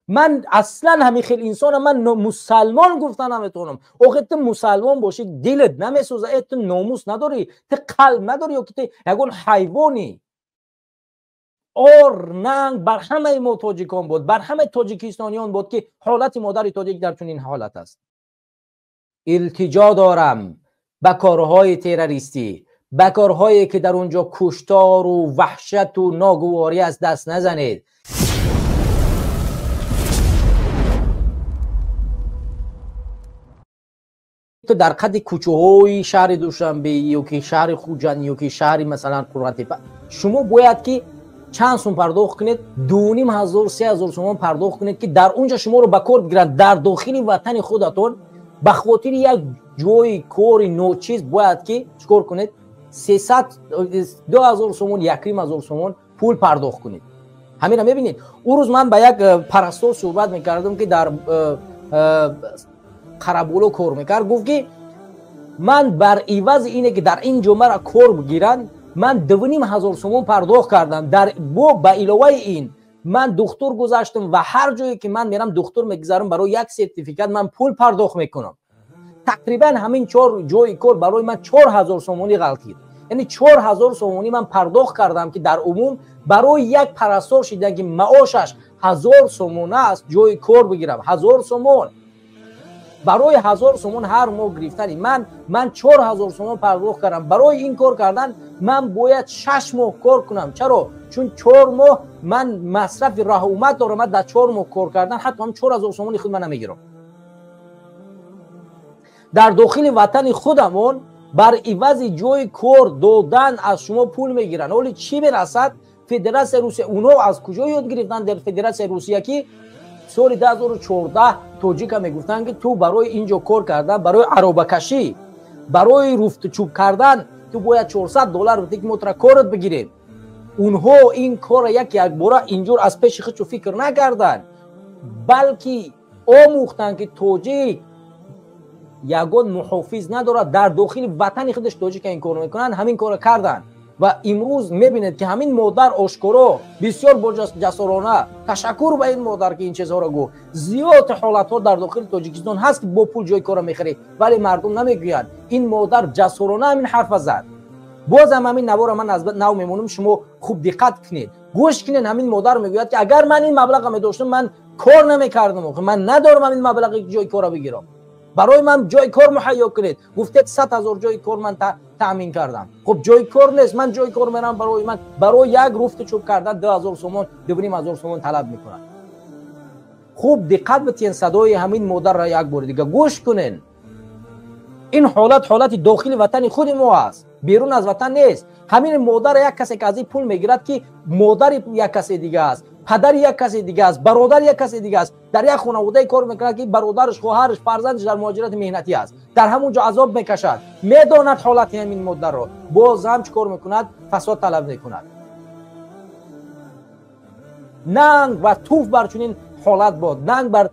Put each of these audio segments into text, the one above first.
Ман аслан ҳамин хел инсона ман мусалмон гуфта наметавонам. Охир ту мусалмон бошӣ, дилат намесӯзад, ту номус надорӣ, ту қалб надорӣ, ё ки ту ягон ҳайвонӣ? Ор нанг бар ҳамаи мо тоҷикон буд, бар ҳамаи тоҷикистониён буд, ки ҳолати модари тоҷик дар чунин ҳолат аст. Илтиҷо дорам ба корҳои террористӣ, ба корҳое ки дар он ҷо куштору ваҳшату ногуворӣ аст, даст назанед. Ту дар қадди кӯчаҳои шаҳри Душанбе ё ки шаҳри Хуҷанд ё ки шаҳри масалан Қурғонтеппа шумо бояд ки чанд сум пардохт кунед? 2500, 3000 сомон пардохт кунед, ки дар он ҷо шуморо ба кор бигиранд. Дар дохили ватани худатон ба хотири як ҷои кори ночиз бояд ки чикор кунед? 300, 2000 сомон, 1500 сомон пул пардохт кунед. Ҳаминро мебинед. Ӯ рӯз ман ба як парастор суҳбат мекардам, ки дар Қараболо кор мекард. Гуфт, ки ман бар ивази ине ки дар ин ҷо мара кор бигиранд, ман 2500 сомон пардохт кардам. Дар бо ба иловаи ин ман духтур гузаштам ва ҳар ҷое ки ман мерам духтур мегузарам, барои як сертификат ман пул пардохт мекунам. Тақрибан ҳамин чор ҷои кор барои ман 4000 сомонӣ ғалтид. Яъне 4000 сомонӣ ман пардохт кардам, ки дар умум барои як парастор шидан, ки маошаш 1000 сомона аст, ҷои кор бигирам. 1000 сомон, барои 1000 сомон ҳар моҳ гирифтани ман 4000 сомон пардохт кардам. Барои ин кор кардан ман бояд 6 моҳ кор кунам. Чаро? Чун 4 моҳ ман масрафи раҳумат дорам. Ман дар 4 моҳ кор кардан ҳатто ҳам 4000 сомони худ ман намегирам. Дар дохили ватани худамон бар ивази ҷои кор додан аз шумо пул мегиранд. Ҳоли чӣ мерасад Федератсияи Русия? Онҳо аз куҷо ёд гирифтанд дар Федератсияи Русия, ки соли 2014 тоҷика мегуфтанд, ки ту барои ин ҷо кор кардан, барои аробакашӣ, барои руфтучӯб кардан ту бояд 400 доллар бидӣ, ки мо тура корат бигирем? Онҳо ин корра як якбора инҷур аз пеши худшо фикр накарданд, балки омӯхтанд, ки тоҷик ягон муҳофиз надорад. Дар дохили ватани худаш тоҷика ин корро мекунанд, ҳамин корро карданд. Ва имрӯз мебинед, ки ҳамин модар ошкоро бисёр боҷасорона, ташаккур ба ин модар, ки ин чизҳоро гуфт. Зиёд ҳолатҳо дар дохили Тоҷикистон ҳаст, ки бо пул ҷои корро мехарӣ, вале мардум намегӯянд. Ин модар ҷасорона ҳамин ҳарфа зад. Бозам ҳамин навора ман аз нав мемонам, шумо хуб диққат кунед, гӯш кунед. Ҳамин модар мегӯяд, ки агар ман ин маблаға медоштам, ман кор намекардам. Ман надорам ҳамин маблағи ҷои корро бигирам. Барои ман ҷои кор муҳайё кунед. Гуфтед, 100 000 ҷои кор ман таъмин кардам. Хуб, ҷои кор нест. Ман ҷои кор мерам, барои ман барои як руфту чӯб кардан 2000 сомон, 2500 сомон талаб мекунад. Хуб диққат битиҳен, садои ҳамин модарро як бори дига гӯш кунен. Ин ҳолат ҳолати дохили ватани худи мо аст, берун аз ватан нест. Ҳамин модара як касе ки аз ин пул мегирад, ки модари як касе дига аст, падари як касе дига аст, бародари як касе дига аст, дар як хонаводае кор мекунад, ки бародараш, хоҳараш, фарзандаш дар муҳоҷирати меҳнатӣ аст, дар ҳамон ҷо азоб мекашад, медонад ҳолати ҳамин модарро, боз ҳам чӣ кор мекунад? Фасод талаб мекунад. Нанг ва туф бар чунин ҳолат бод. Нанг бар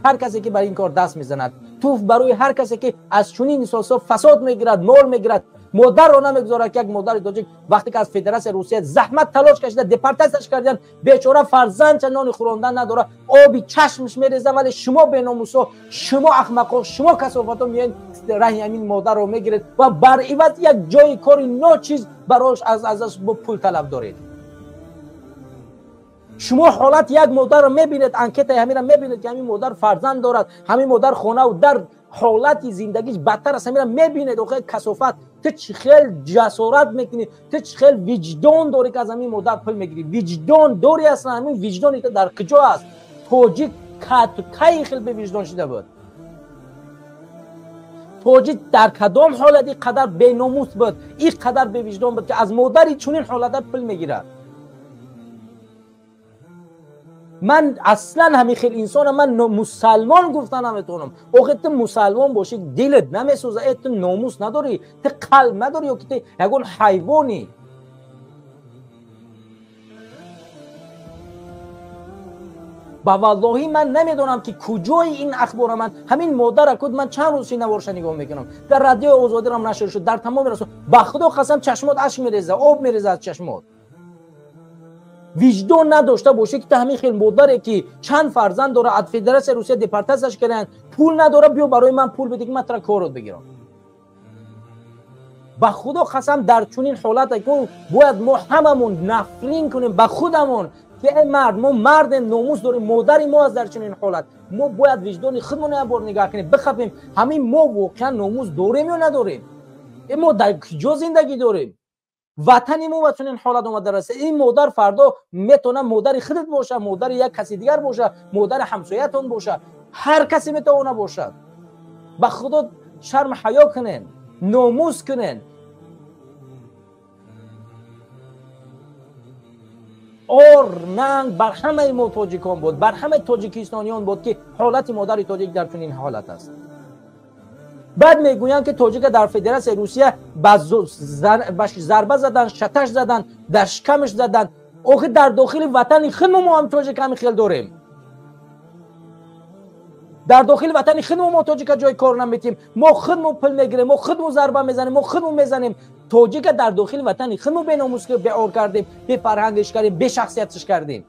ҳар касе ки бар ин кор даст мезанад. Туф барои ҳар касе ки аз чунин эҳсосҳо фасод мегирад, мол мегирад, модарро намегузорад, ки як модари тоҷик вақте ки аз Федератсияи Русия заҳмат талош кашида депортатсияш кардиянд, бечора фарзандча нони хӯрондан надорад, оби чашмаш мереза, вале шумо беномусо, шумо ахмақо, шумо касофато меоед, раҳи ҳамин модарро мегиред ва бар иваз як ҷои кори ночиз барош азаш бо пул талаб доред. Шумо ҳолати як модарро мебинед, анкетаи ҳаминро мебинед, ки ҳамин модар фарзанд дорад, ҳамин модар хонаву дар ҳолати зиндагиш бадтар аст, ҳаминро мебинед. Охир, касофат, ту чӣ хел ҷасорат мекунӣ, ту чӣ хел виҷдон дорӣ, ки аз ҳамин модар пул мегирӣ? Виҷдон дорӣ аслан? Ҳамин виҷдони ту дар куҷо аст? Тоҷик кай хел бевиҷдон шида буд? Тоҷик дар кадом ҳолат ин қадар беномус буд, ин қадар бевиҷдон буд, ки аз модари чунин ҳолата пул мегирад? Ман аслан ҳамин хел инсона ман мусалмон гуфта наметавонам. Охир, ту мусалмон бошӣ, дилат намесӯзад, ту номус надорӣ, ту қалб надорӣ, ё ки ту ягон ҳайвонӣ? Ба валлоҳӣ, ман намедонам, ки куҷои ин ахбора. Ман ҳамин модара куд, ман чанд рӯз наворша нигоҳ мекунам, дар Радиои Озодирам нашр шуд, дар тамоми расо. Ба Худо қасам, чашмот ашк мереза, об мереза аз чашмот. Виҷдон надошта боше ки та ҳамин хел модаре ки чанд фарзанд дора, аз Федератсияи Русия депортатсияш карданд, пул надора, биё барои ман пул биде ки ман тара корот бигирам. Ба Худо қасам, дар чунин ҳолате бояд мо ҳамамон нафрин кунем ба худамон ки эй мард, мо мардем, номус дорем, модари мо аст. Дар чунин ҳолат мо бояд виҷдони худмон як бор нигаҳ кунем, бихапем, ҳамин мо воқеан номус дорем ё надорем? Мо дар куҷо зиндагӣ дорем? Ватани мо ба чунин ҳолат омада расид. Ин модар фардо метавонад модари худат боша, модари як каси дигар боша, модари ҳамсоятон боша, ҳар касе метавона бошад. Ба Худо шарм ҳаё кунен, номус кунен. Ор нанг бар ҳамаи мо тоҷикон буд, бар ҳамаи тоҷикистониён буд ки ҳолати модари тоҷик дар чунин ҳолат аст. Баъд мегӯянд ки тоҷика дар Федератсияи Русия ба зарба задан, шаташ задан, дар шикамаш задан. Охир дар дохили ватани худмо мо ҳам тоҷик ҳамин хел дорем. Дар дохили ватани худмо мо тоҷика ҷои кор наметиҳем. Мо худмо пул мегирем, мо худмо зарба мезанем, мо худмо мезанем. Тоҷика дар дохили ватани худмо беномус, беор кардем, бефарҳангиш кардем, бешахсиятш кардем.